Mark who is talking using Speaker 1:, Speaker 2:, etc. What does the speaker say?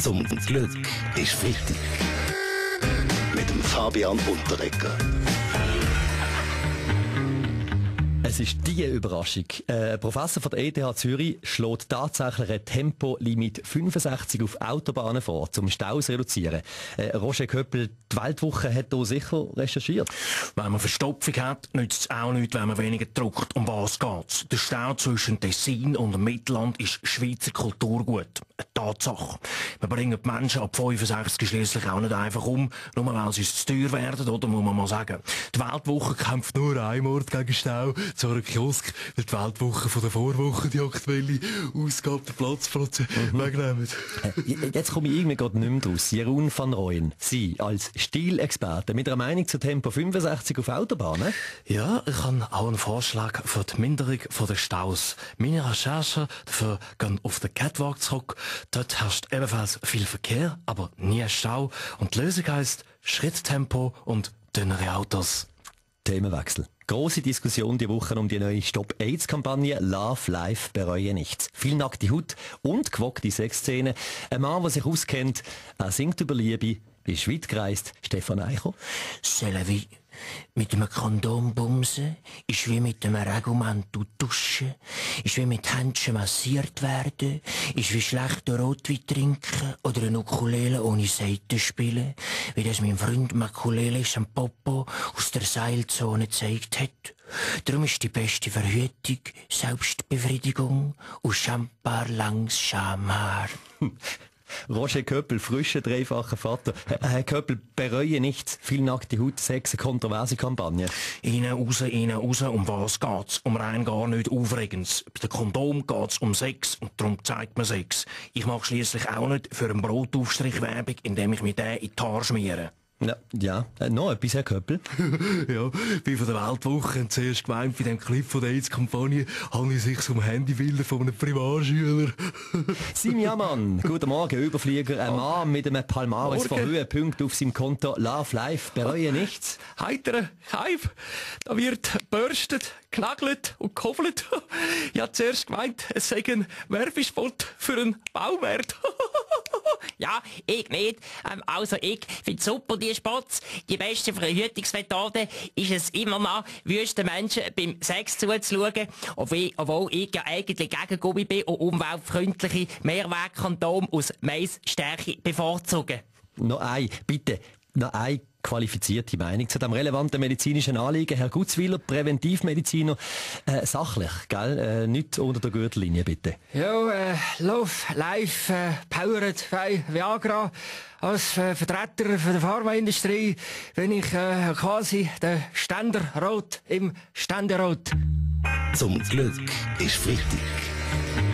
Speaker 1: Zum Glück ist Freitag. Mit dem Fabian Unterreger.
Speaker 2: Es ist die Überraschung. Ein Professor von der ETH Zürich schlägt tatsächlich ein Tempolimit 65 auf Autobahnen vor, um Staus zu reduzieren. Roger Köppel, die Weltwoche hat hier sicher recherchiert.
Speaker 3: Wenn man Verstopfung hat, nützt es auch nichts, wenn man weniger druckt. Um was geht's? Der Stau zwischen Tessin und dem Mittelland ist Schweizer Kulturgut. Eine Tatsache. Wir bringen die Menschen ab 65 schliesslich auch nicht einfach um, nur weil sie zu teuer werden, oder muss man mal sagen. Die Weltwoche kämpft nur ein Ort gegen Stau, so ein Kiosk, weil die Weltwoche von der Vorwoche die aktuelle Ausgabe der Platzplatz wegnehmen.
Speaker 2: Jetzt komme ich irgendwie gerade nicht mehr draus. Jeroen van Rooyen, Sie als Stilexperte mit einer Meinung zu Tempo 65 auf Autobahnen?
Speaker 3: Ja, ich habe auch einen Vorschlag für die Minderung der Staus. Meine Recherchen dafür gehen auf den Catwalk zurück. Dort herrscht ebenfalls viel Verkehr, aber nie Stau. Und die Lösung heisst Schritttempo und dünnere Autos.
Speaker 2: Themenwechsel. Grosse Diskussion die Woche um die neue Stop-AIDS-Kampagne «Love Life bereue nichts». Viel nackte Haut und gewockte Sexszenen. Ein Mann, der sich auskennt, er singt über Liebe, ist weit gereist. Stefan Eicher.
Speaker 4: C'est la vie. Mit einem Kondom bumsen ist wie mit einem Reglement duschen, ist wie mit Händchen massiert werden, ist wie schlechter Rotwein trinken oder eine Ukulele ohne Saiten spielen, wie das mein Freund Makulelis am Popo aus der Seilzone gezeigt hat. Darum ist die beste Verhütung Selbstbefriedigung und Champar langs Schamhaar.
Speaker 2: Roger Köppel, frischer, dreifacher Vater. Herr Köppel, bereue nichts. Viel nackte Haut, Sex, eine kontroverse Kampagne.
Speaker 3: Innen, raus, um was geht's? Um rein gar nicht Aufregendes. Bei dem Kondom geht's um Sex und darum zeigt man Sex. Ich mache schliesslich auch nicht für einen Brotaufstrich Werbung, indem ich mir den in die Haare schmiere.
Speaker 2: Ja. Noch etwas, Herr Köppel?
Speaker 3: Ja, wie von der Weltwoche zuerst gemeint, bei dem Clip von der AIDS-Kampagne handelt es sich um Handybilder von einem Primarschüler.
Speaker 2: Simiamann, guten Morgen, Überflieger. Ein Mann mit einem Palmares von Höhepunkten auf seinem Konto. Love Life, bereue nichts.
Speaker 5: Heiterer Hype. Da wird bürstet, knagelt und gehobelt. Ich habe zuerst gemeint, es sei ein Werbespot für einen Baumarkt.
Speaker 6: Ja, ich nicht. Also ich finde super, die Spots. Die beste Verhütungsmethode ist es immer noch, wüsten Menschen beim Sex zuzuschauen, obwohl ich ja eigentlich gegen Gummi bin und umweltfreundliche Mehrwegkondome aus Maisstärke bevorzugen.
Speaker 2: Noch eine qualifizierte Meinung zu dem relevanten medizinischen Anliegen. Herr Gutzwiller, Präventivmediziner, sachlich, gell? Nicht unter der Gürtellinie, bitte.
Speaker 5: Ja, Love, Life, Powered by Viagra. Als Vertreter von der Pharmaindustrie bin ich quasi der Ständerrot im Ständerrot.
Speaker 1: Zum Glück ist Freitag.